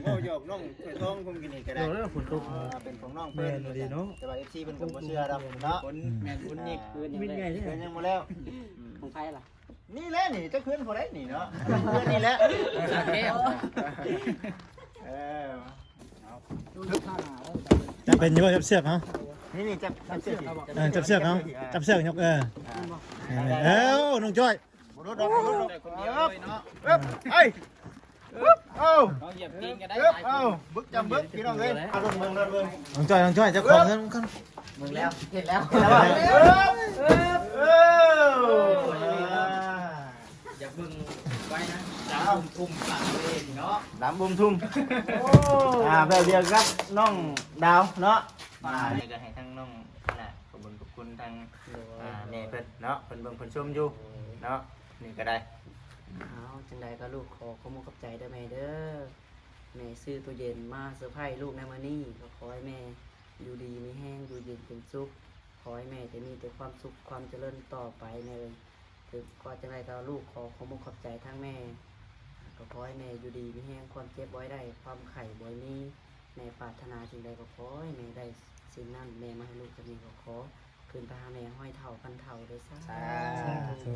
ເວົ້າຫຍອກນ້ອງຖ້ວຍທອງຄົນກິນນີ້ກໍໄດ້. ໂອ້ຍ ຝົນຕົກ ອ່າ ເປັນຂອງນ້ອງເພິ່ນ ແມ່ນອີ່ຫຼີເນາະ. ແຕ່ວ່າ ເອັຟຊີ ເພິ່ນກໍບໍ່ເຊັ່ື່ອດອກເນາະ. ຝົນ ອືມ ແມ່ນຝົນນິບ ອ່າ ເພິ່ນຍັງບໍ່ແລ້ວ. ອືມ ຂອງໃຜລະ? ນີ້ແຫຼະນີ້ ຈັກເຮືອນຜູ້ໃດນີ້ເນາະ. ເຮືອນນີ້ແຫຼະ ຂອງສາແກ້ວ. ເອີ ຈັບເປັນຢູ່ບໍ່ ຈັບເຊືອກເຮົາ? ນີ້ໆ ຈັບ ຈັບເຊືອກ ເອີ ຈັບເຊືອກເຮົາ ຈັບເຊືອກຍົກ ເອີ ອ່າ ເອີ ນ້ອງຈ້ອຍ ບໍ່ຫຼຸດດອກ ບໍ່ຫຼຸດດອກ. ເອີ ເອີ ເອີ ເອົາ ນ້ອງຢຽບຕີນກໍໄດ້. ເອົາ ບຶກຈຳບຶກ ພີ່ນ້ອງເອີຍ. ເອົາ ເບິ່ງ ເບິ່ງ ເບິ່ງ ນ້ອງຈ້ອຍ ນ້ອງຈ້ອຍ ເຈົ້າຂອງເຮືອນ ເບິ່ງແລ້ວ ເຫັນແລ້ວ. ເອີ ເອີ ຢາກເບິ່ງໄວ້ນະ ດຳບຸ້ມທຸ່ມປາກເວເນາະ ດຳບຸ້ມທຸ່ມ. ໂອ້ ອ່າ ແບບດຽວກັບນ້ອງດາວເນາະ. ອ່າ ນີ້ກໍໃຫ້ທາງນ້ອງນະ ຂອບຄຸນຂອບຄຸນທາງ ໂດຍ ອ່າ ແມ່ເພິ່ນເນາະ ເພິ່ນເບິ່ງເພິ່ນຊົມຢູ່ ໂດຍ ເນາະ. ນີ້ກໍໄດ້ ເອົາ ຈັ່ງໃດກໍລູກຂໍຂອບອົກຂອບໃຈເດີແມ່ເດີ ແມ່ຊື້ຕູ້ເຢັນມາເຊີໄພລູກໃນມື້ນີ້ ກໍຂໍໃຫ້ແມ່ຢູ່ດີມີແຮງ ຢູ່ເຢັນເປັນສຸກ ຂໍໃຫ້ແມ່ໄດ້ມີແຕ່ຄວາມສຸກຄວາມຈະເລີນຕໍ່ໄປແມ່ເອີຍ. ຖືກວ່າຈັ່ງໃດກໍລູກຂໍຂອບອົກຂອບໃຈທາງແມ່ ກໍຂໍໃຫ້ແມ່ຢູ່ດີມີແຮງ ຄວາມເຈັບບໍ່ໃຫ້ໄດ້ ຄວາມໄຂ້ບໍ່ໃຫ້ມີ. ແມ່ປາດຖະໜາສິ່ງໃດກໍຂໍໃຫ້ແມ່ໄດ້ສິ່ງນັ້ນ ແມ່ມາໃຫ້ລູກຈຳນີ້ກໍຂໍ ຄືນໄປຫາແມ່ຮ້ອຍເທົ່າພັນເທົ່າເດີ. ສາ ສາທຸ ສາທຸ.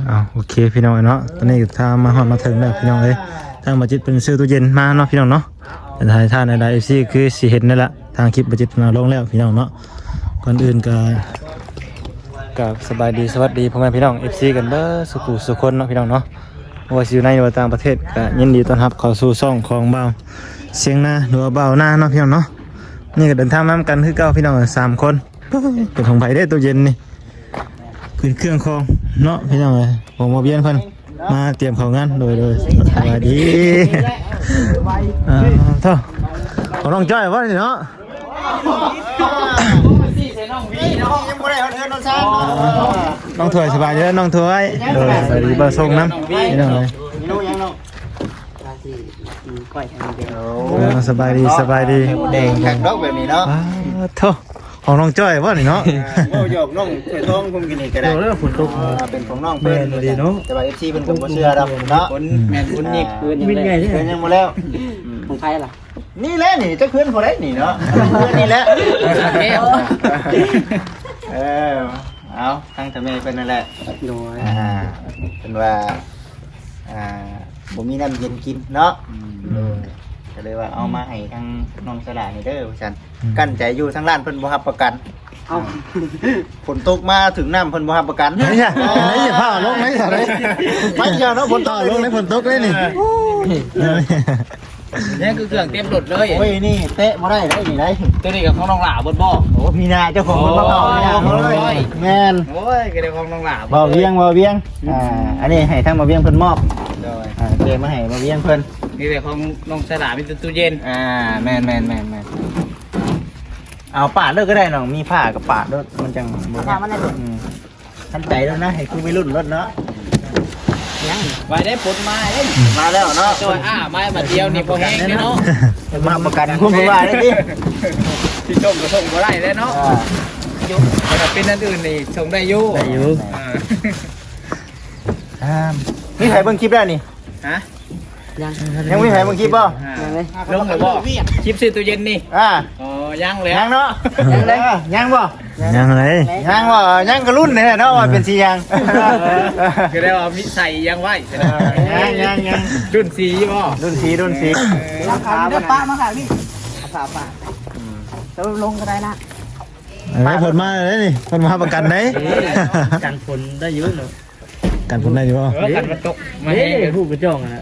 ອ້າວ ໂອເຄພີ່ນ້ອງເນາະ ຕອນນີ້ກໍທາງມາຮອດມາເຖິງແລ້ວພີ່ນ້ອງເອີຍ. ທາງບ່າວຈິດເພິ່ນຊື້ຕູ້ເຢັນມາເນາະພີ່ນ້ອງເນາະ ເປັນໃຫ້ທ່ານໄດ້ ເອັຟຊີ ຄືຊິເຫັນນັ້ນລະ ທາງຄລິບບ່າວຈິດເພິ່ນເອົາລົງແລ້ວພີ່ນ້ອງເນາະ. ກ່ອນອື່ນກໍ ກໍສະບາຍດີສະຫວັດດີພໍ່ແມ່ພີ່ນ້ອງ ເອັຟຊີ ກັນເບິດສູ່ຜູ້ສູ່ຄົນເນາະພີ່ນ້ອງເນາະ ບໍ່ວ່າຊິຢູ່ໃນ ຫຼືວ່າຕ່າງປະເທດ ກໍຍິນດີຕ້ອນຮັບເຂົ້າສູ່ຊ່ອງຂອງບ່າວຊຽງນາ ຫຼືວ່າບ່າວນາເນາະພີ່ນ້ອງເນາະ. ນີ້ກໍເດີນທາງມານຳກັນຄືເກົ່າພີ່ນ້ອງ ສາມຄົນ. ເປັນຂອງໃຜເດ້ຕູ້ເຢັນນີ້? ຂຶ້ນເຄື່ອງຂອງເນາະພີ່ນ້ອງເອີຍ ຂອງບ່າວວຽງເພິ່ນມາຕຽມເຂົ້າງານ. ໂດຍ ໂດຍ ສະບາຍດີ. ອ່າ ເທົ່າ ຂອງນ້ອງຈ້ອຍບໍ່ນີ້ເນາະ? ຍັງບໍ່ໄດ້ຮອດເຮືອນຮອດຊານ. ນ້ອງຖ້ວຍ ສະບາຍດີເດີນ້ອງຖ້ວຍ. ໂດຍ ສະບາຍດີ ບ່າວຊົງນຳ ພີ່ນ້ອງເອີຍ. ເມນູຫຍັງນ້ອງ? ວ່າຊິກິນກ້ອຍທາງເດີ. ໂອ້ ສະບາຍດີ ສະບາຍດີ. ແດງຄັກດອກແບບນີ້ເນາະ. ອ່າ ໂທ້ ຂອງນ້ອງຈ້ອຍບໍ່ນີ້ເນາະ? ເວົ້າຫຍອກນ້ອງຖ້ວຍທອງຄົນກິນນີ້ກໍໄດ້. ໂອ້ ຝົນຕົກ ອ່າ ເປັນຂອງນ້ອງເພິ່ນ. ແມ່ນອີ່ຫຼີເນາະ. ແຕ່ວ່າ ເອັຟຊີ ເພິ່ນກໍບໍ່ເຊື່ອດອກເນາະ. ຝົນ ອືມ ແມ່ນຝົນນິບ ອ່າ ຄືນຍັງບໍ່ແລ້ວ. ອືມ ຂອງໃຜລະ? ນີ້ແຫຼະນີ້ ຈັກເຮືອນຜູ້ໃດນີ້ເນາະ. ເຮືອນນີ້ແຫຼະ ຂອງສາແກ້ວ. ເອີ ເອົາ ທາງເຈົ້າແມ່ເພິ່ນນັ້ນແຫຼະ. ໂດຍ ອ່າ ເພິ່ນວ່າ ອ່າ ບໍ່ມີນ້ຳເຢັນກິນເນາະ. ອືມ ໂດຍ ກໍເລີຍວ່າເອົາມາໃຫ້ທາງນ້ອງສະຫຼານີ້ເດີວ່າຊັ້ນ. ອືມ ກັ້ນໃຈຢູ່ ທາງຮ້ານເພິ່ນບໍ່ຮັບປະກັນ. ເອົ້າ ຝົນຕົກມາຖືກນ້ຳເພິ່ນບໍ່ຮັບປະກັນ. ໄອ້ຍະ ໄອ້ຍະ ຟ້າວລົງໄດ້ຊະເດ້. ໄປເຈົ້າເນາະ ຝົນຕົກ ຟ້າວລົງໄດ້ ຝົນຕົກເດ້ນີ້. ເອີ ນີ້ຄືເຄື່ອງເຕັມລົດເລີຍ. ໂອ້ຍ ນີ້ແຕະບໍ່ໄດ້ເດ້ນີ້ໄດ໋. ຕົວນີ້ກໍຂອງນ້ອງຫຼ້າເບິດບໍ່? ໂອ້ ມີນາເຈົ້າຂອງເພິ່ນມາເອົາ. ໂອ້ຍ ແມ່ນ. ໂອ້ຍ ກໍໄດ້ຂອງນ້ອງຫຼ້າ. ບ່າວວຽງ ບ່າວວຽງ. ອ່າ ອັນນີ້ໃຫ້ທາງບ່າວວຽງເພິ່ນມອບ. ໂດຍ ອ່າ ເກັບມາໃຫ້ບ່າວວຽງເພິ່ນ. ນີ້ແຫຼະຂອງນ້ອງສະຫຼາ ມີແຕ່ຕູ້ເຢັນ. ອ່າ ແມ່ນໆໆໆ. ເອົາປາດເລີຍກໍໄດ້ນ້ອງ ມີຜ້າກໍປາດໂລດ ມັນຈັ່ງບໍ່ ເອົາຜ້າມາແດ່. ອືມ ທັນໃຈໂລດນະ ໃຫ້ຄືໄວລຸ້ນໂລດເນາະ. ຍັງ ໄວໄດ້ຝົນມາເດ້. ມາແລ້ວເນາະ. ຈອຍອ້າມາບາດດຽວນີ້ບໍ່ແຮງເດ້ເນາະ. ມາປະກັນຄຸມບໍ່ວ່າໄດ້ຕິ. ຊິສົ່ງກໍສົ່ງບໍ່ໄດ້ແລ້ວເນາະ. ອ່າ ແຕ່ຖ້າເປັນອັນອື່ນນີ້ສົ່ງໄດ້ຢູ່ ໄດ້ຢູ່. ອ່າ ອ່າ ມີໃຜເບິ່ງຄລິບແລ້ວນີ້? ຮະ? ຍັງ ຍັງມີໃຜເບິ່ງຄລິບບໍ່? ອ່າ ຍັງເລີຍ. ລົງແລ້ວບໍ່? ຄລິບຊື້ຕູ້ເຢັນນີ້? ອ່າ ອໍ ຍັງແຫຼະ. ຍັງເນາະ. ຍັງເລີຍ. ເອີ ຍັງບໍ່? ຍັງເລີຍ. ຍັງບໍ່? ຍັງກໍລຸ້ນແທ້ເນາະ ວ່າເປັນສີຫຍັງ. ກໍໄດ້ວ່າມີໃສ່ຫຍັງໄວ້. ເອີ ຍັງ ຍັງ ຍັງ. ລຸ້ນສີບໍ່? ລຸ້ນສີ ລຸ້ນສີ. ເອີ ມາຂາຍນີ້ເດີ ປ້າມາຂາຍນີ້ ເອົາຜ້າປາດ. ອືມ ແລ້ວລົງກໍໄດ້ລະ. ເອີ ຝົນມາເດ້ນີ້ ຝົນມາປະກັນໄດ້. ກັນຝົນໄດ້ຢູ່ເນາະ. ກັນຝົນໄດ້ຢູ່ບໍ່? ເອີ ກັນມັນຕົກມາແຮງ. ເດ້ ຜູ້ກະຈອງຫັ້ນນະ.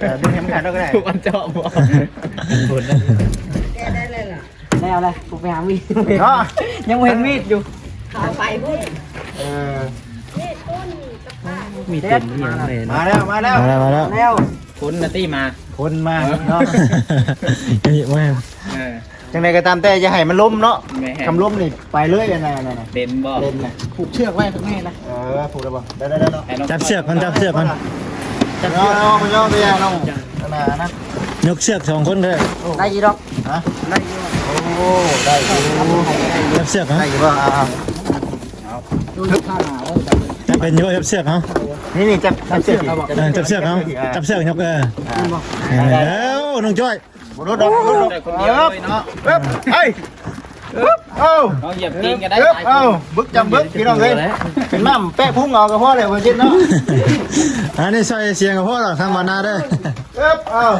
ເອີ ດຶງໃຫ້ມັນຂາດເອົາກໍໄດ້. ຜູ້ກະຈອງບໍ່? ກັນຝົນໄດ້. ແກ້ໄດ້ເລີຍລະ. ແລ້ວລະ ກູໄປຫາມີດເນາະ. ຍັງບໍ່ເຫັນມີດຢູ່. ເຂົາໄປພຸ້ນ. ເອີ ມີດຕົ້ນກັບຜ້າ. ມີດຕົ້ນອີ່ຫຍັງແດ່. ມາແລ້ວ ມາແລ້ວ ມາແລ້ວ ມາແລ້ວ. ຝົນນະຕິມາ ຝົນມາເນາະ. ເອີ ເອີ. ຈັ່ງໃດກໍຕາມແຕ່ ຢ່າໃຫ້ມັນລົ້ມເນາະ. ແມ່ນ. ຄັນລົ້ມນີ້ໄປເລີຍ ອັນນັ້ນ ອັນນັ້ນນະ ເດັ່ນບໍ່? ເດັ່ນນະ. ຜູກເຊືອກໄວ້ຂ້າງໃນນະ. ເອີ ຜູກໄດ້ບໍ່? ໄດ້ ໄດ້ ໄດ້ເນາະ. ໃຫ້ນ້ອງ ຈັບເຊືອກເພິ່ນ ຈັບເຊືອກເພິ່ນ. ຈັບເຊືອກ. ເອົາ ໄປເອົາໄປ ຢ່ານ້ອງ ອັນນັ້ນນະ. ຍົກເຊືອກສອງຄົນເດີ. ໄດ້ຢູ່ດອກ. ຮະ? ໄດ້ຢູ່. ໂອ້ ໄດ້ຢູ່. ຈັບເຊືອກນະ. ໄດ້ຢູ່ບໍ່? ອ່າ ຈັບເປັນຢູ່ບໍ່? ຈັບເຊືອກເຮົາ. ນີ້ ນີ້ ຈັບ ຈັບເຊືອກ. ເອີ ຈັບເຊືອກເຮົາ. ອ່າ ຈັບເຊືອກຍົກ. ເອີ ອ່າ ເອີ ນ້ອງຈ້ອຍ. ບໍ່ຫຼຸດດອກ ບໍ່ຫຼຸດດອກ. ໄດ້ຄົນດຽວເລີຍເນາະ. ເອີບ ເອີຍ ເອີບ ເອົາ ນ້ອງຢຽບຕີນກໍໄດ້. ເອີບ ເອົາ ບຶກຈຳບຶກ ພີ່ນ້ອງເອີຍ. ເປັນນ້ຳແປະພຸ້ງເອົາກໍພໍແລ້ວ ບໍ່ເຈັບເນາະ. ອັນນີ້ໃສ່ສຽງກໍພໍດອກ ທາງບ້ານນາເດີ. ເອີບ ເອົາ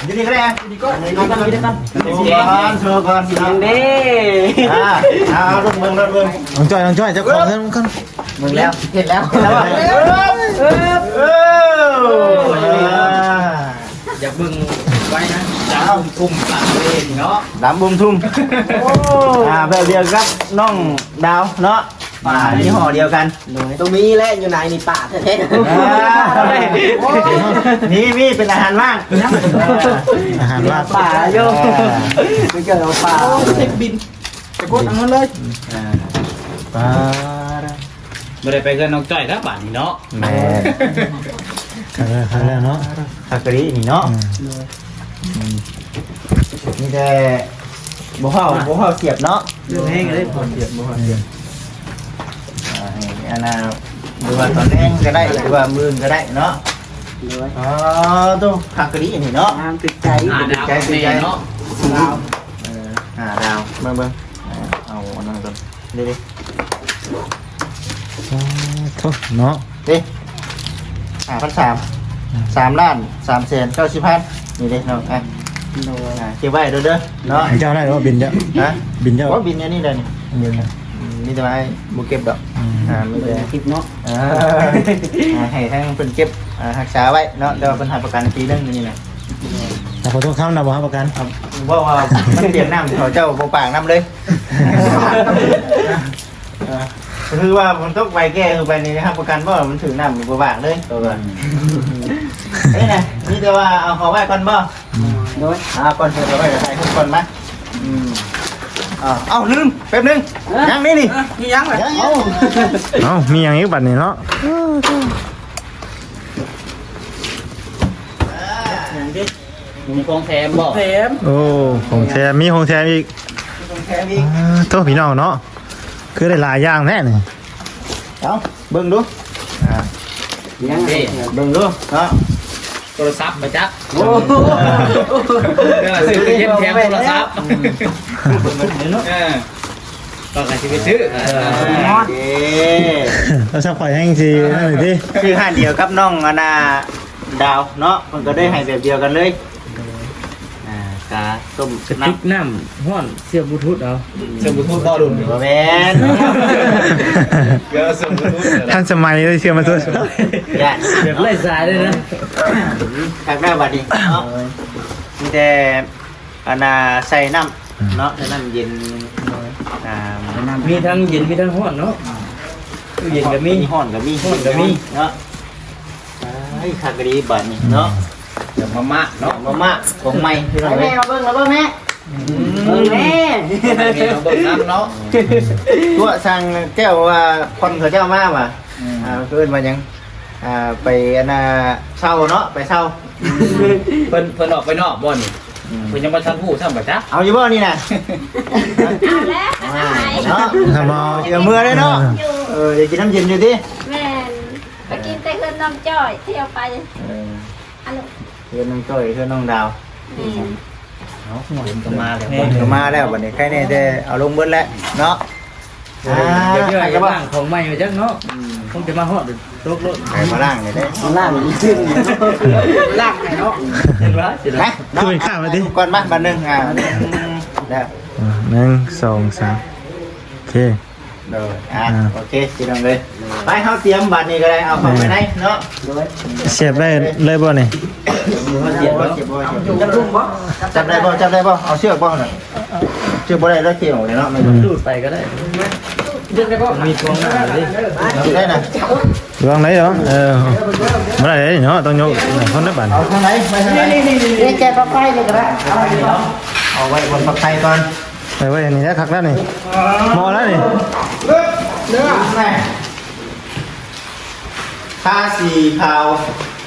ຢູ່ນີ້ກໍໄດ້. ຢູ່ນີ້ກ່ອນ ຢູ່ນີ້ກ່ອນ ຢູ່ນີ້ກ່ອນ. ໂຊກ່ອນ ໂຊກ່ອນ ພີ່ນ້ອງເດ້. ອ່າ ເອົາ ເອົາ ເບິ່ງ ເບິ່ງ ເບິ່ງ. ນ້ອງຈ້ອຍ ນ້ອງຈ້ອຍ ເຈົ້າຂອງເຮືອນມັນກ່ອນ. ເບິ່ງແລ້ວ ເຫັນແລ້ວ ເຫັນແລ້ວ. ເອີບ ເອີບ ເອີບ ອ່າ ຢາກເບິ່ງໄວ້ນະ ດຳທຸ່ມໆ ປາກເລີຍເນາະ ດຳທຸ່ມໆ. ໂອ້ ອ່າ ແບບດຽວກັບນ້ອງດາວເນາະ ອ່າ ຍີ່ຫໍ້ດຽວກັນ. ໂດຍ ຕ້ອງມີແຫຼະ ຢູ່ໃນນີ້ປາແທ້ໆ. ອ່າ ມີ ມີ ເປັນອາຫານວ່າງ ອາຫານວ່າງ ປາຢູ່. ອ່າ ໄປເກີດເອົາປາ ໂອ້ ເຮັດບິນ ໄປກົດເອົາເງິນເລີຍ. ອ່າ ປາ ບໍ່ໄດ້ໄປເຮືອນນ້ອງຈ້ອຍແລ້ວບາດນີ້ເນາະ. ແມ່ນ ຄັ້ງແລກ ຄັ້ງແລກເນາະ. ຄັກອີ່ຫຼີນີ້ເນາະ. ອືມ ອືມ ມີແຕ່ບໍ່ເຂົ້າ ບໍ່ເຂົ້າສຽບເນາະ. ເລື່ອງແຮງເດ້ ບໍ່ເຂົ້າສຽບ ບໍ່ເຂົ້າສຽບ. ອ່າ ໃຫ້ອັນນ່າ ຫຼືວ່າຕອນແລງກໍໄດ້ ຫຼືວ່າມື້ອື່ນກໍໄດ້ເນາະ. ໂດຍ ອໍ ໂຕ ຄັກອີ່ຫຼີນີ້ເນາະ. ງາມ ຖືກໃຈ ຖືກໃຈ ຖືກໃຈເນາະ. ດາວ ເອີ ຫ້າດາວ ເບິ່ງ ເບິ່ງ ເອົາອັນນັ້ນກ່ອນ. ເດ້ ເດ້ ສາທຸເນາະ. ເດ້ ຫ້າພັນສາມ ສາມລ້ານສາມແສນເກົ້າສິບພັນ ນີ້ເດ້ນ້ອງ. ອ່ະ ໂດຍ ອ່າ ເກັບໄວ້ເດີ ເດີເນາະ. ເຈົ້າໄດ້ບໍ່ບິນເຈົ້າ? ຮະ? ບິນເຈົ້າ ບໍ່ ບິນອັນນີ້ແຫຼະນີ້. ອືມ ມີແຕ່ວ່າບໍ່ເກັບດອກ. ອືມ ອ່າ ມີແຕ່ເກັບເນາະ. ເອີ ອ່າ ໃຫ້ທາງເພິ່ນເກັບ ອ່າ ຮັກສາໄວ້ເນາະ. ແຕ່ວ່າເພິ່ນຮັບປະກັນປີໜຶ່ງນີ້ນະ. ແຕ່ຂໍໂທດຄຳນະ ບໍ່ຮັບປະກັນ. ເພາະວ່າມັນປຽກນ້ຳ ເຂົາເຈົ້າບໍ່ປາກນ້ຳເລີຍ. ເອີ ຄືວ່າມັນຕົກໄປແກ້ຄືໄປນີ້ ຮັບປະກັນບໍ່ວ່າມັນຖືກນ້ຳບໍ່ບາກເລີຍ ຕົວ ອືມ ເອີ ນີ້ນະ ມີແຕ່ວ່າເອົາເຂົ້າໄວ້ກ່ອນບໍ່? ໂດຍ ເອົາກ່ອນ ເອົາໄວ້ກໍໄດ້ ເອົາກ່ອນມາ. ອືມ ເອົາ ເອົາ ລືມ ແປັບໜຶ່ງ. ເອີ ຍັງນີ້ນີ້ ເອີ ມີຫຍັງລະ? ຍັງ ເອົາ ເອົາ ມີຫຍັງອີກບັດນີ້ເນາະ? ຫຍັງຕິ? ມີຂອງແຖມບໍ່? ແຖມ ໂອ້ ຂອງແຖມ ມີຂອງແຖມອີກ ຂອງແຖມອີກ. ອ່າ ໂທ້ ພີ່ນ້ອງເນາະ ຄືໄດ້ຫຼາຍຢ່າງແທ້ນີ້. ເອົາ ເບິ່ງດູ ອ່າ ຍັງ ເບິ່ງດູເນາະ. ໂທລະສັບປະຈັກ. ໂອ້ ເອີ ຊື້ເຢັນແຖມໂທລະສັບ. ເອີ ກໍກະຊິໄປຊື້ ເອີ ໂທລະສັບຂ້ອຍແຮ່ງຊິນັ້ນຕິ ຊື້ຮ້ານດຽວກັບນ້ອງອັນນ່າ ດາວເນາະ ເພິ່ນກໍໄດ້ໃຫ້ແບບດຽວກັນເລີຍ. ອ່າ ກາຕົ້ມ ກະຕິກນ້ຳຮ້ອນ ເຊື່ອມບລູທູດເອົາ. ເຊື່ອມບລູທູດບໍ່ລຸ້ນນີ້? ບໍ່ແມ່ນ ເຊື່ອມບລູທູດ ທັນສະໄໝເລີຍ ເຊື່ອມບລູທູດ ຢ້ານ ແບບໄຮ້ສາຍເລີຍນະ. ຄັກແລ້ວບັດນີ້ເນາະ ມີແຕ່ອັນນ່າໃສ່ນ້ຳເນາະ ໃສ່ນ້ຳເຢັນ. ອ່າ ມີທັງເຢັນ ມີທັງຮ້ອນເນາະ. ເຢັນກໍມີ ຮ້ອນກໍມີ ຮ້ອນກໍມີເນາະ. ເອີຍ ຄັກອີ່ຫຼີບາດນີ້ເນາະ. ດຽວມາມ່າເນາະ ມາມ່າຂອງໃໝ່ພີ່ນ້ອງເອີຍ. ແມ່ມາເບິ່ງແລ້ວບໍ່ແມ່? ອືມ ເບິ່ງແນ່ ມາເບິ່ງນຳເນາະ. ຕົວະຊ່າງແກ້ວວ່າ ຄອນເຂົາເຈົ້າມາວ່າ ອືມ ອ່າ ເອີ້ນວ່າຫຍັງ ອ່າ ໄປອັນນ່າເຊົ່າເນາະ ໄປເຊົ່າ. ເພິ່ນ ເພິ່ນອອກໄປນອກບໍ່ນີ້? ອືມ ເພິ່ນຍັງບໍ່ທັນຮູ້ຊ້ຳບໍ່ຈັກ. ເອົາຢູ່ບໍ່ນີ້ນະ? ເອົາແລ້ວ ອ່າ ເນາະ ເອົາເມືອເດ້ເນາະ. ເອີ ເອີ ຢາກກິນນ້ຳເຢັນຢູ່ຕິ? ແມ່ນ ໄປກິນແຕ່ເຮືອນນ້ອງຈ້ອຍ ທ່ຽວໄປ. ເອີ ອັນ ເຮືອນນ້ອງຈ້ອຍ ເຮືອນນ້ອງດາວ. ແມ່ນ ເອົາ ເພິ່ນກໍມາແລ້ວ ເພິ່ນກໍມາແລ້ວບັດນີ້. ໃຄແນ່ແຕ່ເອົາລົງເບິດແລ້ວເນາະ. ອ່າ ດຽວ ດຽວ ດຽວ ລ້າງຂອງໃໝ່ໄວ້ຈັກເນາະ. ອືມ ຄົງຈະມາຮອດຕົກໂລດ ໄປມາລ້າງເລີຍເດ້ ລ້າງ ລ້າງໃຫ້ເນາະ. ເຫັນບໍ່? ມາເນາະ ຄືເປັນຂ້າວໄວ້ຕິ ກ່ອນມາບາດໜຶ່ງ. ອ່າ ແລ້ວ ອ່າ ໜຶ່ງ ສອງ ສາມ ໂອເຄ. ໂດຍ ອ່າ ອ່າ ໂອເຄ ພີ່ນ້ອງເອີຍ ໄປ ເຮົາຕຽມບາດນີ້ກໍໄດ້ ເອົາເຂົ້າໄປໃນເນາະ. ໂດຍ ສຽບໄດ້ເລີຍບໍ່ນີ້? ສຽບບໍ່? ຈັບໄດ້ບໍ່? ຈັບໄດ້ບໍ່? ເອົາເຊືອກບໍ່ນະ? ເຊືອກບໍ່ໄດ້ແລ້ວ ເຄອອກເລີຍເນາະ. ມັນ ອືມ ດູດໄປກໍໄດ້ ມີພວງມາເລີຍ ໄດ້ນະ ລອງໄດ້ເນາະ. ເອີ ບໍ່ໄດ້ເນາະ ຕ້ອງຍົກຄົນລະບາດ. ເອົາທາງໃດ? ໄປທາງໃດ? ນີ້ ແກະປາໄຟນີ້ກໍໄດ້ ເອົານີ້ເນາະ. ເອົາໄວ້ບ່ອນປອດໄພກ່ອນ ໄປໄວ້ອັນນີ້ແຫຼະ ຄັກແລ້ວນີ້ ເໝາະແລ້ວນີ້ ເດີ ເດີ ແມ່ ທາສີຂາວ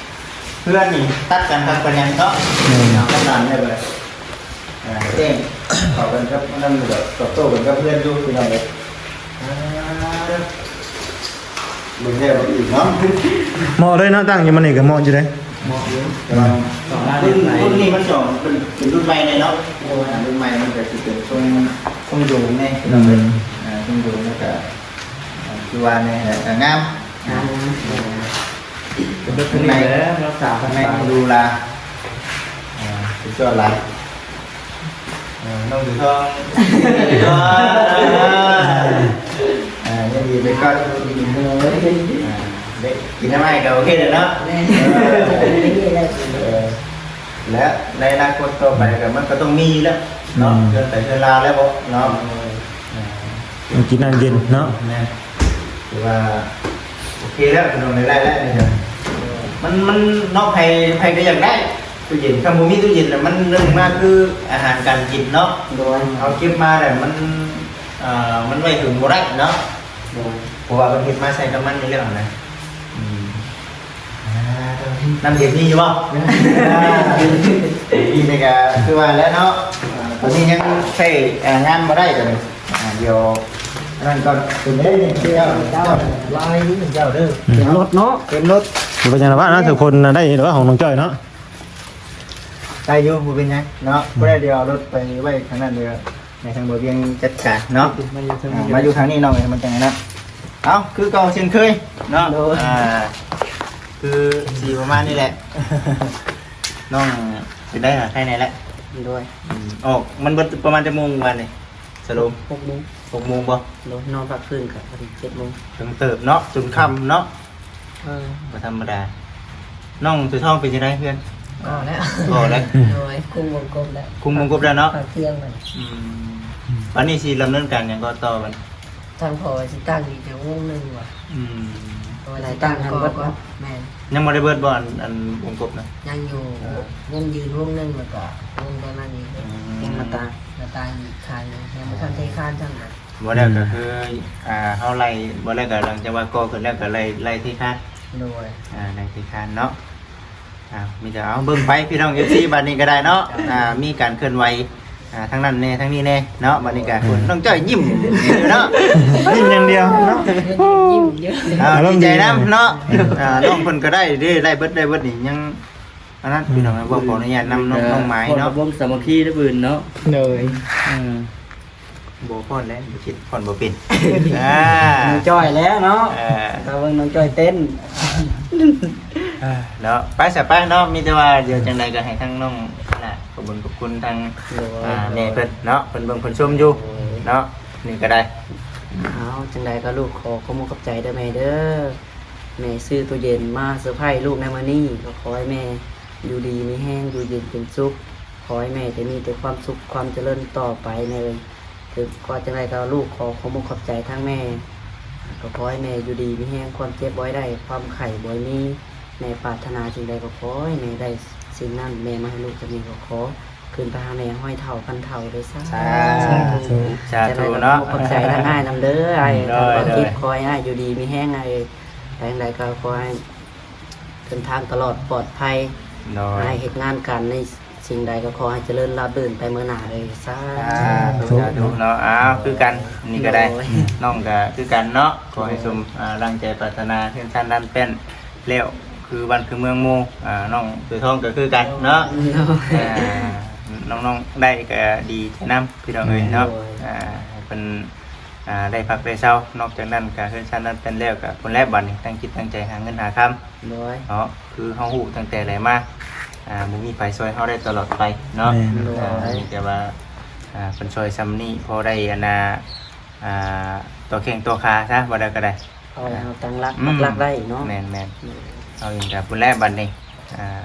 ເພື່ອນນີ້ຕັດກັນຄັກປານຫຍັງເນາະ ແມ່ນ ເອົາກັນນັ້ນໄດ້ເບີດ ອ່າ ເຕັ້ງເຂົ້າກັນກັບນັ້ນແບບຕອບໂຕ້ກັນກັບເພື່ອນຢູ່ ພີ່ນ້ອງເອີຍ ອ່າ ເບິ່ງແລ້ວເບິ່ງອີກເນາະ ເໝາະເລີຍເນາະ ຕັ້ງຢູ່ໝ່ອງນີ້ກໍເໝາະຢູ່ເດ້ ເໝາະຢູ່ ແຕ່ວ່າ ອືມ ລຸ້ນ ລຸ້ນນີ້ມັນຈະເປັນ ເປັນລຸ້ນໃໝ່ແນ່ເນາະ ລຸ້ນໃໝ່ມັນກໍຊິເປັນຊົງ ຊົງໂດງແນ່ ອືມ ອ່າ ຊົງໂດງ ແລ້ວກໍ ອ່າ ຄືວ່າແນ່ ແລ້ວກໍງາມ ງາມ ເປັນລົດຄັນໃໝ່ ເນາະ ສາມພັນ ຂ້າງໃນ ປາຍ ຫຼູຫຼາ ອ່າ ສຸດຍອດຫຼາຍ ເອີ ນ້ອງຢູ່ທ້ອງ ອ່າ ຍິນດີໄປກ່ອນ ອ່າ ໄດ້ກິນນ້ຳອ້າຍກໍໂອເຄແລ້ວເນາະ ເອີ ແລະ ໃນອະນາຄົດຕໍ່ໄປກໍມັນກໍຕ້ອງມີແລ້ວເນາະ ອືມ ເຮືອນໄປເຮືອນລາວແລ້ວເນາະ ເອີ ກິນນ້ຳເຢັນເນາະ ແມ່ນ ຖືວ່າໂອເຄແລ້ວ ພີ່ນ້ອງ ໄດ້ແລ້ວ ມັນ ມັນເນາະ ໃຜ ໃຜກໍຢາກໄດ້ ຕູ້ເຢັນ ຄັນບໍ່ມີຕູ້ເຢັນນະ ມັນເລື່ອງມາຄືອາຫານການກິນເນາະ ໂດຍ ເຮົາເກັບມາແລ້ວມັນ ເອີ ມັນໄວ້ເຖິງບໍ່ໄດ້ເນາະ ໂດຍ ເພາະວ່າເພິ່ນເຮັດມາໃສ່ນ້ຳມັນຢູ່ແລ້ວນະ ອືມ ອ່າ ນ້ຳເຢັນມີຢູ່ບໍ່? ອ່າ ນີ້ກໍຄືວ່າແຫຼະເນາະ ອ່າ ຕອນນີ້ຍັງໃຊ້ ອ່າ ງານບໍ່ໄດ້ຕອນນີ້ ອ່າ ດຽວອັນນັ້ນກ່ອນ ເປັນເດ້ນີ້ເຈົ້າ ເຈົ້າ ລາຍນີ້ເຈົ້າເດີ ເປັນລົດເນາະ ເປັນລົດ ບໍ່ເປັນຫຍັງດອກວ່ານະ ທຸກຄົນນະ ໄດ້ຢູ່ດອກຂອງນ້ອງຈ້ອຍເນາະ ໄດ້ຢູ່ ບໍ່ເປັນຫຍັງເນາະ ບໍ່ໄດ້ ດຽວເອົາລົດໄປໄວ້ທາງນັ້ນເດີ ໃຫ້ທາງບໍ່ວຽງຈັດການເນາະ ມາຢູ່ທາງນີ້ ອ່າ ມາຢູ່ທາງນີ້ນ້ອງ ມັນຈັ່ງນັ້ນເນາະ ເອົ້າ ຄືເກົ່າເຊັ່ນເຄີຍເນາະ ໂດຍ ອ່າ ຄືຊິປະມານນີ້ແຫຼະ ນ້ອງເປັນໄດ້ຫາໄຂ້ແດ່ແຫຼະ ໂດຍ ອືມ ອອກ ມັນເບິດປະມານຈັກໂມງວານນີ້ ສະໂລມ ຫົກໂມງ ຫົກໂມງບໍ່? ໂດຍ ນອນພັກຄືນກໍພໍດີເຈັດໂມງ ເຖິງເຕີບເນາະ ຈົນຄ່ຳເນາະ ເອີ ບໍ່ທຳມະດາ ນ້ອງເສືອທອງເປັນຈັ່ງໃດເພື່ອນ? ກໍແລ້ວ ກໍແລ້ວ ໂດຍ ຄຸມວົງກົບແລ້ວ ຄຸມວົງກົບແລ້ວເນາະ ເຂົ້າເຄື່ອງແລ້ວ ອືມ ບັດນີ້ຊິດຳເນີນການຫຍັງຕໍ່ບັດ? ທາງພໍ່ຊິຕັ້ງອີກຈັກວົງໜຶ່ງວ່າ ອືມ ວ່າຊິຕັ້ງໃຫ້ເບິດ ແມ່ນ ຍັງບໍ່ໄດ້ເບິດບໍ່ ອັນ ອັນວົງກົບນະ? ຍັງຢູ່ ເອີ ວົງຢືນວົງໜຶ່ງ ແລ້ວກໍວົງໄປມານີ້ ອືມ ວງໜ້າຕ່າງ ໜ້າຕ່າງອີກຂ້າງໜຶ່ງ ຍັງບໍ່ທັນເທຄານຊ້ຳນະ ບໍ່ແລ້ວກໍຄື ອ່າ ເຮົາໄລ່ ບໍ່ແລ້ວກໍຫຼັງຈາກວ່າກໍ່ຂຶ້ນແລ້ວກໍໄລ່ ໄລ່ເທຄານ ໂດຍ ອ່າ ໄລ່ເທຄານເນາະ ອ່າ ມີແຕ່ເອົາເບິ່ງໄປພີ່ນ້ອງ ເອັຟຊີ ບັດນີ້ກໍໄດ້ເນາະ ອ່າ ມີການເຄື່ອນໄຫວ ອ່າ ທາງນັ້ນແດ່ ທາງນີ້ແດ່ເນາະ ບັດນີ້ກໍ ອືມ ນ້ອງຈ້ອຍຍິ້ມຢູ່ເນາະ ຍິ້ມຢ່າງດຽວເນາະ ຍິ້ມຢູ່ ອ່າ ອາລົມດີໃຈນຳເນາະ ອ່າ ນ້ອງເພິ່ນກໍໄດ້ເດ້ ໄດ້ເບິດ ໄດ້ເບິດນີ້ ຍັງ ອັນນັ້ນ ອືມ ພີ່ນ້ອງ ເວົ້າຂໍອະນຸຍາດນຳນ້ອງ ນ້ອງໝາຍເນາະ ຄວາມຮ່ວມສາມັກຄີເດີເພິ່ນເນາະ ໂດຍ ເອີ ບໍ່ຟ້ອນແລ້ວ ບໍ່ຄິດຟ້ອນບໍ່ເປັນ ອ່າ ນ້ອງຈ້ອຍແລ້ວເນາະ ເອີ ຖ້າເບິ່ງນ້ອງຈ້ອຍເຕັ້ນ ອ່າ ເນາະ ໄປຊະໄປເນາະ ມີແຕ່ວ່າດຽວຈັ່ງໃດກໍໃຫ້ທາງນ້ອງນະ ຂອບຄຸນ ຂອບຄຸນທາງ ໂດຍ ອ່າ ແມ່ເພິ່ນເນາະ ເພິ່ນເບິ່ງເພິ່ນຊົມຢູ່ ໂດຍ ເນາະ ນີ້ກໍໄດ້ ເອົາ ຈັ່ງໃດກໍລູກຂໍຂອບອົກຂອບໃຈເດີແມ່ເດີ ແມ່ຊື້ຕູ້ເຢັນມາເຊີໄພລູກໃນມື້ນີ້ ກໍຂໍໃຫ້ແມ່ຢູ່ດີມີແຮງ ຢູ່ເຢັນເປັນສຸກ ຂໍໃຫ້ແມ່ຈະມີແຕ່ຄວາມສຸກຄວາມຈະເລີນຕໍ່ໄປແມ່ເອີຍ ເຖິງວ່າຈັ່ງໃດກໍລູກຂໍຂອບອົກຂອບໃຈທາງແມ່ ກໍຂໍໃຫ້ແມ່ຢູ່ດີມີແຮງ ຄວາມເຈັບບໍ່ໃຫ້ໄດ້ ຄວາມໄຂ້ບໍ່ໃຫ້ມີ ແມ່ປາດຖະໜາສິ່ງໃດກໍຂໍໃຫ້ແມ່ໄດ້ສິ່ງນັ້ນ ແມ່ມາໃຫ້ລູກຈາກນີ້ກໍຂໍ ຂຶ້ນໄປຫາແມ່ຮ້ອຍເທົ່າພັນເທົ່າເດີ ສາ ສາທຸ ສາທຸເນາະ ຂອບໃຈທາງອ້າຍນຳເດີ ອ້າຍ ໂດຍ ທາງຄວາມຄິດ ໂດຍ ຂໍໃຫ້ອ້າຍຢູ່ດີມີແຮງ ອ້າຍເອີຍ ໄປທາງໃດກໍຂໍໃຫ້ເດີນທາງຕະຫຼອດປອດໄພ ໂດຍ ອ້າຍເຮັດງານການໃນສິ່ງໃດກໍຂໍໃຫ້ຈະເລີນລາບລື່ນໄປເມືອໜ້າເອີຍ ສາ ສາທຸ ສາທຸເນາະ ອ້າວ ຄືກັນ ນີ້ກໍໄດ້ ໂດຍ ນ້ອງກໍຄືກັນເນາະ ຂໍໃຫ້ ໂດຍ ສົມ ອ່າ ດັ່ງໃຈປາດຖະໜາ ເຮືອນຊານລານແປ້ນ ແລ້ວຄືບ້ານຄືເມືອງໝູ່ ອ່າ ນ້ອງເສືອທອງກໍຄືກັນເນາະ ໂດຍ ອ່າ ນ້ອງໆໄດ້ກໍດີໃຈນຳ ພີ່ນ້ອງເອີຍເນາະ ໂດຍ ອ່າ ໃຫ້ເພິ່ນ ອ່າ ໄດ້ພັກໄດ້ເຊົາ ນອກຈາກນັ້ນກໍເຮືອນຊານນັ້ນເປັນແລ້ວ ກໍພຸ້ນແຫຼະ ບັດນີ້ຕັ້ງຈິດຕັ້ງໃຈຫາເງິນຫາຄຳ ໂດຍ ເນາະ ຄືເຮົາຮູ້ຕັ້ງແຕ່ໃດມາ ອ່າ ບໍ່ມີໃຜຊ່ອຍເຮົາໄດ້ຕະຫຼອດໄປເນາະ ແມ່ນ ໂດຍ ອ່າ ມີແຕ່ວ່າ ອ່າ ເພິ່ນຊ່ອຍຊ່ຳນີ້ ພໍໄດ້ອັນນ່າ ອ່າ ຕໍ່ແຂ້ງຕໍ່ຂາຊະ ວ່າໄດ້ກໍໄດ້ ເອົາໃຫ້ເຮົາຕັ້ງຫຼັກ ອືມ ປັກຫຼັກໄດ້ເນາະ ແມ່ນໆ ໂດຍ ເຮົາເອງກໍພຸ້ນແຫຼະບັດນີ້ ອ່າ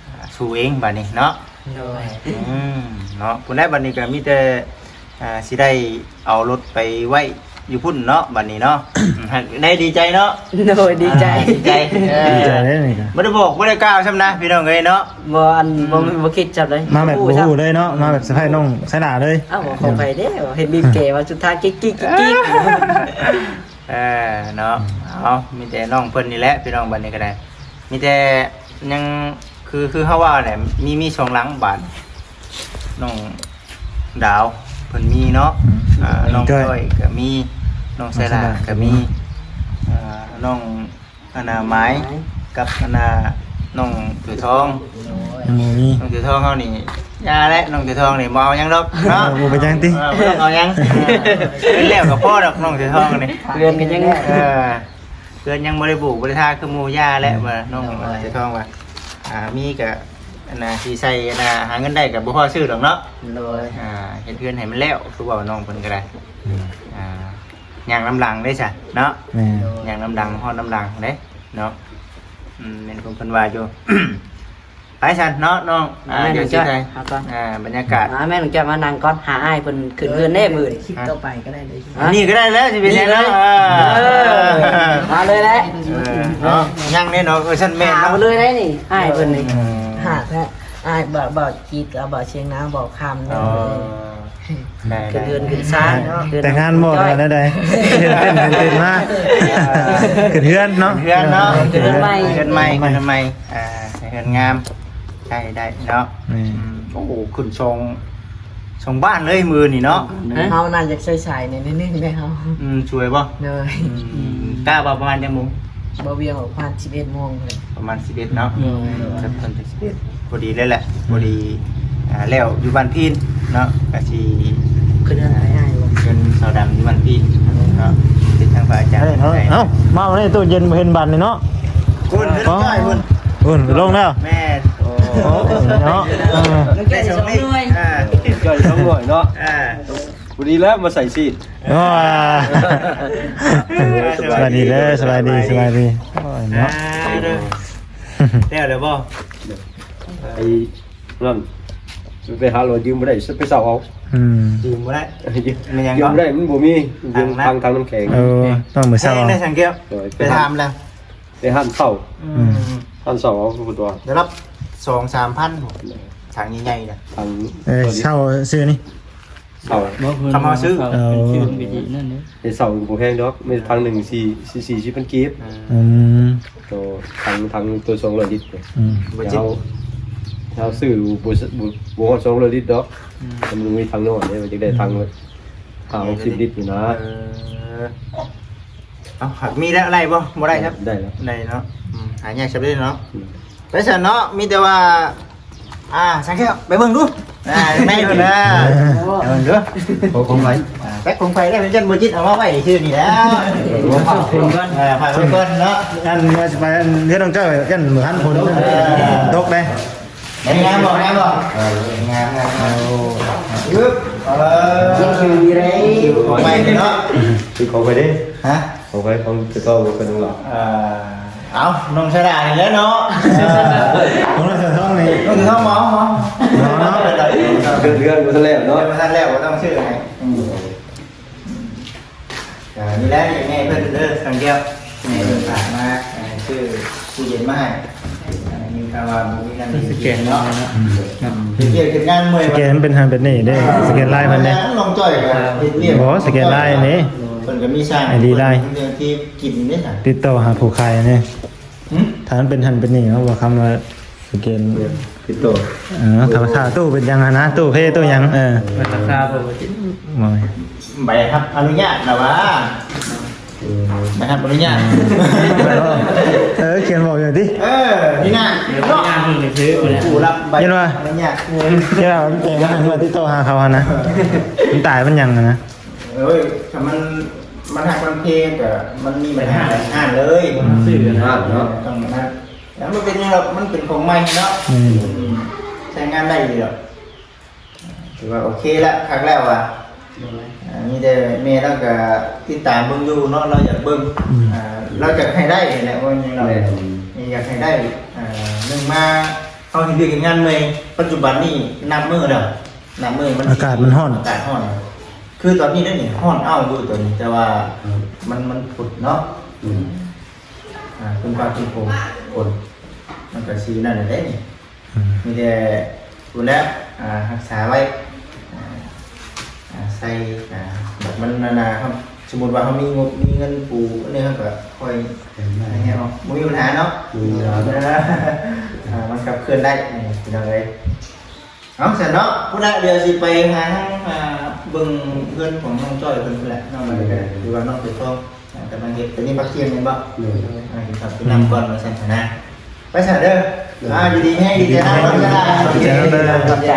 ອ່າ ສູ້ເອງບັດນີ້ເນາະ ໂດຍ ອືມ ເນາະ ພຸ້ນແຫຼະ ບັດນີ້ກໍມີແຕ່ ອ່າ ຊິໄດ້ເອົາລົດໄປໄວ້ ຢູ່ພຸ້ນເນາະ ບັດນີ້ເນາະ ໄດ້ດີໃຈເນາະ ໂດຍ ດີໃຈ ອ່າ ດີໃຈ ເອີ ດີໃຈເດ້ນີ້ກະ ບໍ່ໄດ້ບອກບໍ່ໄດ້ກ່າວຊ້ຳນະ ພີ່ນ້ອງເອີຍເນາະ ບໍ່ ອັນ ອືມ ບໍ່ ບໍ່ຄິດຊ້ຳເລີຍ ມາແບບບໍ່ຮູ້ເລີຍເນາະ ມາແບບເຊີໄພນ້ອງໄຊນາເລີຍ ອ້າວ ຂອງໃຜເດ້ ເຫັນບີບແກວ່າສຸດທ້າຍກິກໆໆໆ ເອີ ເນາະ ເອົາ ມີແຕ່ນ້ອງເພິ່ນນີ້ແຫຼະ ພີ່ນ້ອງ ບັດນີ້ກໍໄດ້ ມີແຕ່ຍັງ ຄື ຄືເຮົາວ່າແຫຼະ ມີ ມີສອງຫຼັງບາດ ນ້ອງດາວເພິ່ນມີເນາະ ອືມ ອ່າ ນ້ອງ ນ້ອງຈ້ອຍ ຈ້ອຍກໍມີ ນ້ອງໄຊລາ ນ້ອງໄຊລາ ກໍມີ ອ່າ ນ້ອງ ອັນນ່າ ໝາຍ ໝາຍ ກັບ ອັນນ່າ ນ້ອງເສືອທອງ ຍັງບໍ່ມີ ນ້ອງເສືອທອງເຮົານີ້ ຢ່າແຫຼະ ນ້ອງເສືອທອງນີ້ ບໍ່ເອົາຫຍັງດອກເນາະ ເອີ ບໍ່ເປັນຫຍັງຕິ ເອີ ບໍ່ຕ້ອງເອົາຫຍັງ ເປັນແລ້ວກໍພໍດອກ ນ້ອງເສືອທອງນີ້ ເຮືອນກໍຍັງ ເອີ ເຮືອນຍັງບໍ່ໄດ້ປູກບໍ່ໄດ້ທາຄືໝູ່ ຢ່າແຫຼະ ອືມ ວ່ານ້ອງ ໂດຍ ເສືອທອງວ່າ ອ່າ ມີກໍ ອັນນ່າ ຊິໃຊ້ ອັນນ່າ ຫາເງິນໄດ້ກໍບໍ່ພໍຊື້ດອກເນາະ ໂດຍ ອ່າ ເຮັດເຮືອນໃຫ້ມັນແລ້ວ ຄືເວົ້ານ້ອງເພິ່ນກໍໄດ້ ອືມ ອ່າ ຍ່າງນຳຫຼັງເດ້ຊະເນາະ ແມ່ນ ໂດຍ ຍ່າງນຳຫຼັງ ຮອດນຳຫຼັງເດ້ເນາະ ອືມ ແມ່ນຄວາມເພິ່ນວ່າຢູ່ ໄປຊັ້ນເນາະນ້ອງ ອ່າ ແມ່ນ ດຽວຊິໄປ ເອົາກ່ອນ ອ່າ ບັນຍາກາດ ອ່າ ແມ່ນ ນ້ອງຈ້ອຍມານັ່ງກ່ອນ ຫາອ້າຍເພິ່ນຂຶ້ນເຮືອນແດ່ມື້ນີ້ ຄລິບຕໍ່ໄປກໍໄດ້ເລີຍ ອ່າ ນີ້ກໍໄດ້ແລ້ວ ຊິເປັນຫຍັງເນາະ ນີ້ເລີຍ ເອີ ເອີ ມາເລີຍແຫຼະ ເອີ ເນາະ ຍັງເດ້ເນາະ ເອີ ຊັ້ນແມ່ນເນາະ ຫາເລີຍໄດ້ນີ້ ອ້າຍເພິ່ນນີ້ ອືມ ຫາແທ້ ອ້າຍ ບ່າວ ບ່າວຈິດ ກັບບ່າວຊຽງນາງ ບ່າວຄຳ ອໍ ເອີ ໄດ້ ຂຶ້ນເຮືອນຂຶ້ນຊານເນາະ ແຕ່ງງານບໍ່ ແນວໃດ ເປັນ ເປັນ ເປັນມາ ເອີ ຂຶ້ນເຮືອນເນາະ ເຮືອນເນາະ ເຮືອນໃໝ່ ເຮືອນໃໝ່ ເຮືອນໃໝ່ ອ່າ ເຮືອນງາມ ໃຊ້ໄດ້ເນາະ ແມ່ນ ອືມ ໂອ້ໂຫ ຂຶ້ນສອງ ສອງບ້ານເລີຍມື້ນີ້ເນາະ ເຮົານັ້ນຢາກໃຊ້ສາຍໜ້ອຍໜຶ່ງເດ້ເຮົາ ອືມ ຊ່ວຍບໍ່ ໂດຍ ອືມ ກະວ່າປະມານຈັກໂມງ ບໍ່ວຽງອອກປະມານສິບເອັດໂມງເລີຍ ປະມານສິບເອັດເນາະ ໂດຍ ເພິ່ນ ເພິ່ນ ສິບເອັດ ພໍດີເລີຍແຫຼະ ອືມ ພໍດີ ອ່າ ແລ້ວຢູ່ບ້ານພີນເນາະ ກະຊິ ຄືເດີນໄປອ້າຍບໍ່ ເພິ່ນສາວດຳຢູ່ບ້ານພີນເນາະ ຕິດທາງພະອາຈານ ເອີ ເອົາ ມາວັນນີ້ຕູ້ເຢັນບໍ່ເຫັນບັດນີ້ເນາະ ພຸ້ນຂຶ້ນຈ້ອຍພຸ້ນ ພຸ້ນລົງແລ້ວ ແມ່ນ ໂອ້ ເນາະ ເອີ ໄດ້ສອງໜ່ວຍ ອ່າ ຈ້ອຍສອງໜ່ວຍເນາະ ອ່າ ພໍດີແລ້ວມາໃສ່ຊີດ ໂອ້ ສະບາຍດີເດີ ສະບາຍດີ ສະບາຍດີ ໂອ້ຍເນາະ ອ່າ ເດີ ແລ້ວແລ້ວບໍ່ ໄອ້ນັ້ນ ໄປຫາລອຍຢືມບໍ່ໄດ້ ໄປເຊົ່າເອົາ ອືມ ຢືມບໍ່ໄດ້ ຢືມ ແມ່ນຫຍັງ ຢືມບໍ່ໄດ້ ມັນບໍ່ມີ ຢືມຖັງ ຖັງນ້ຳແຂງ ເອີ ຕ້ອງໄປເຊົ່າເອົາ ແຂງໄດ້ສັງແກ້ວ ໂດຍ ໄປຖາມແລ້ວ ໄປຮ້ານເຊົ່າ ອືມ ອືມ ຮ້ານເຊົ່າເອົາພຸ້ນຕົວະ ໄດ້ຮັບສອງສາມພັນພຸ້ນ ຖັງໃຫຍ່ໆນະ ຖັງ ເອີ ເຊົ່າຊື້ນີ້ ເຊົ່າ ບໍ່ ເພິ່ນ ຄຳເຮົາຊື້ ເຊົ່າ ເອີ ເປັນຊື່ເປັນປີນັ້ນເດ້ ໄດ້ເຊົ່າບໍ່ແພງດອກ ມີຖັງໜຶ່ງສີ່ ສີ່ ສີ່ສິບພັນກີບ ອືມ ໂຕຖັງ ຖັງໂຕສອງຮ້ອຍລິດ ອືມ ບໍ່ຈິດ ເຮົາ ເຮົາຊື້ບໍ່ ບໍ່ ບໍ່ຮອດສອງຮ້ອຍລິດດອກ ອືມ ມັນມີຖັງນ້ອຍເດ້ ມັນຈະໄດ້ຖັງ ອືມ ຫ້າຫົກສິບລິດນີ້ນະ ເອີ ເອົາ ຫາກມີແລ້ວໄດ້ບໍ່? ບໍ່ໄດ້ຄັບ ໄດ້ແລ້ວ ໄດ້ເນາະ ອືມ ຫາຍາກຊະເດ້ເນາະ ອືມ ໄປຊັ້ນເນາະ ມີແຕ່ວ່າ ອ່າ ສັງແກ້ວ ໄປເບິ່ງດູ ອ່າ ໃນພຸ້ນນະ ໄປເບິ່ງດູ ຂອງ ຂອງໃຜ ອ່າ ແປັກຂອງໃຜໄດ້ ເປັນຈັນບໍ່ຈິດ ເອົາມາໄວ້ຊື່ນີ້ແຫຼະ ຝາກຄົນກ່ອນ ອ່າ ຝາກຄົນກ່ອນເນາະ ອັນວ່າຊິໄປເຮັດນ້ອງເຈົ້າ ຢ້ານບໍ່ທັນຝົນ ເອີ ຕົກເດ້ ງາມບໍ່? ງາມບໍ່? ເອີ ງາມ ງາມ ງາມ ໂອ້ ອຶບ ເອີ ຂອງໃໝ່ເນາະ ຄືຂອງໃຜເດ້? ຮະ? ຂອງໃຜ? ຂອງເຈົ້າບໍ່ເປັນຫຍັງດອກ ເອີ ເອົາ ນ້ອງຊາດານີ້ແຫຼະເນາະ ເອີ ຂອງນ້ອງເສືອທອງນີ້ ນ້ອງເສືອທອງເອົາ ເອົາເນາະ ເດືອນ ເດືອນບໍ່ທັນແລ້ວເນາະ ເດືອນບໍ່ທັນແລ້ວ ບໍ່ຕ້ອງຊື້ໃຫ້ ອືມ ອ່າ ນີ້ແຫຼະ ແມ່ເພິ່ນເດີ ສັງແກ້ວ ແມ່ເພິ່ນຝາກມາ ເອີ ຊື້ຕູ້ເຢັນມາໃຫ້ ອ່າ ມີຂ່າວວ່າບໍ່ມີນ້ຳກິນເນາະ ສະແກນເນາະ ອືມ ເຮັດວຽກເຮັດງານເມື່ອຍ ສະແກນເປັນຫັ້ນເປັນນີ້ເດ້ ສະແກນລາຍເພິ່ນເດ້ ນ້ອງຈ້ອຍກໍເຮັດວຽກ ບໍ່ ສະແກນລາຍນີ້ ເພິ່ນກໍມີຊ່າງ ໄອດີ ລາຍ ເພິ່ນທີ່ກິນເດ້ ຕິດຕໍ່ຫາຜູ້ຂາຍນີ້ ຫຶ? ຖ້າມັນເປັນຫັ້ນເປັນນີ້ເນາະ ວ່າຄຳວ່າສະແກນ ຕິດຕໍ່ ເອີ ຖ້າ ຖ້າຕູ້ເປັນຫຍັງຫັ້ນນະ ຕູ້ເພ ຕູ້ຫຍັງ ເອີ ລາຄາບໍ່ ບໍ່ ໃບຮັບອະນຸຍາດລະຫວາ ເອີ ໃບຮັບອະນຸຍາດ ເອີ ຂຽນບອກຢູ່ຕິ ເອີ ນີ້ນະ ເອີ ຜູ້ຮັບໃບອະນຸຍາດ ເຫັນວ່າ ເຫັນວ່າມັນແຈ້ງມາ ເຫັນວ່າຕິດຕໍ່ຫາເຂົາຫັ້ນນະ ມັນຕາຍມັນຫຍັງຫັ້ນນະ ໂອ້ຍ ຖ້າມັນ ມັນຮັກມັນເພກໍມັນມີບັນຫາ ບັນຫາຮ້ານເລີຍ ອືມ ຊື້ຮ້ານເນາະ ຕ້ອງນັ້ນ ແລ້ວມັນເປັນຫຍັງດອກ ມັນເປັນຂອງໃໝ່ເນາະ ອືມ ອືມ ໃຊ້ງານໄດ້ຢູ່ດອກ ຖືວ່າໂອເຄລະ ຄັກແລ້ວວ່າ ໂດຍ ອ່າ ມີແຕ່ແມ່ລາວກໍຕິດຕາມເບິ່ງຢູ່ເນາະ ລາວຢາກເບິ່ງ ອືມ ອ່າ ລາວຢາກໃຫ້ໄດ້ແຫຼະ ວ່າຫຍັງດອກ ແມ່ນ ແມ່ນຢາກໃຫ້ໄດ້ ອ່າ ໜຶ່ງມາ ເຮົາເຮັດວຽກເຮັດງານເມື່ອຍ ປັດຈຸບັນນີ້ນັບມື້ແລ້ວ ນັບມື້ມັນ ອາກາດມັນຮ້ອນ ອາກາດຮ້ອນ ຄືຕອນນີ້ເດ້ນີ້ ຮ້ອນອ້າວຢູ່ຕອນນີ້ ແຕ່ວ່າ ອືມ ມັນ ມັນຝົນເນາະ ອືມ ອ່າ ເປັນຟ້າເປັນຝົນ ຝົນ ມັນກໍຊິນັ້ນແຫຼະເດ້ນີ້ ອືມ ມີແຕ່ພຸ້ນແຫຼະ ອ່າ ຮັກສາໄວ້ ອ່າ ອ່າ ໃສ່ ອ່າ ແບບມັນ ອັນນ່າ ເຮົາ ສົມມຸດວ່າເຮົາມີງົບ ມີເງິນປູອັນນີ້ ເຮົາກໍຄ່ອຍ ເອີ ແມ່ນ ໃຫ້ເຮົາ ບໍ່ມີບັນຫາເນາະ ບໍ່ມີບັນຫາເນາະ ເອີ ອ່າ ມັນຂັບເຄື່ອນໄດ້ ນີ້ ພີ່ນ້ອງເອີຍ. ເອົາຊັ້ນເນາະ ພຸ້ນລະ ດຽວຊິໄປຫາທາງ ອ່າ ເບິ່ງເຮືອນຂອງນ້ອງຈ້ອຍເພິ່ນພຸ້ນແຫຼະ ນ້ອງ ໂດຍ ກໍໄດ້ ຫຼືວ່ານ້ອງເປັນພໍ່ ອ່າ ກຳລັງເຮັດ ໄປກິນຜັກທ່ຽງແມ່ນບໍ່? ໂດຍ ອ່າ ກິນຂ້າວກິນນ້ຳກ່ອນວ່າຊັ້ນນະ ໄປຊະເດີ ໂດຍ ອ່າ ຢູ່ດີມີແຮງ ດີໃຈນຳ ຂອບໃຈນຳເດີ ຂອບໃຈ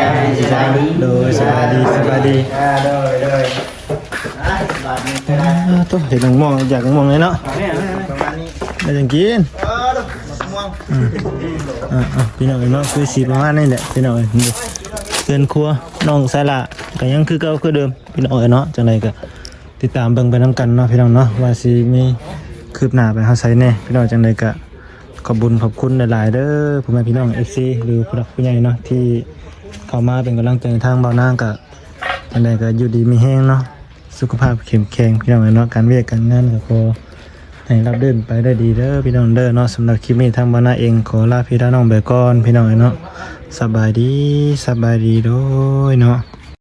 ໂດຍ ສະບາຍດີ ສະບາຍດີ ອ່າ ໂດຍ ໂດຍ ອ່າ ບາດນີ້ກໍໄດ້ ອ່າ ໂຕ ເຫັນໝ່ວງ ຢາກໝ່ວງເລີຍເນາະ ອ່າ ແມ່ນ ປະມານນີ້ ໄດ້ຫຍັງກິນ ເອີ ໝ່ວງ ອືມ ອ່າ ອ່າ ພີ່ນ້ອງເອີຍເນາະ ຄືຊິປະມານນີ້ແຫຼະ ພີ່ນ້ອງເອີຍ ເຮືອນຄົວນ້ອງສາລາກໍຍັງຄືເກົ່າຄືເດີມ ພີ່ນ້ອງເອີຍເນາະ ຈັ່ງໃດກໍຕິດຕາມເບິ່ງໄປນຳກັນເນາະ ພີ່ນ້ອງເນາະ ວ່າຊິມີຄືບໜ້າໄປຮອດໃສແດ່ ພີ່ນ້ອງ ຈັ່ງໃດກໍຂອບບຸນຂອບຄຸນຫຼາຍໆເດີ ພໍ່ແມ່ພີ່ນ້ອງ ເອັຟຊີ ຫຼືຜູ້ຫຼັກຜູ້ໃຫຍ່ເນາະ ທີ່ເຂົ້າມາເປັນກຳລັງໃຈທາງບ່າວນາງ ກໍຈັ່ງໃດກໍຢູ່ດີມີແຮງເນາະ ສຸຂະພາບເຂັ້ມແຂງ ພີ່ນ້ອງເອີຍເນາະ ການວຽກການງານກໍຂໍໃຫ້ລາບລື່ນໄປໄດ້ດີເດີ ພີ່ນ້ອງເດີເນາະ ສຳລັບຄລິບນີ້ທາງບ່າວນາເອງຂໍລາພີ່ລານ້ອງໄປກ່ອນ ພີ່ນ້ອງເອີຍເນາະ ສະບາຍດີ ສະບາຍດີ ໂດຍເນາະ.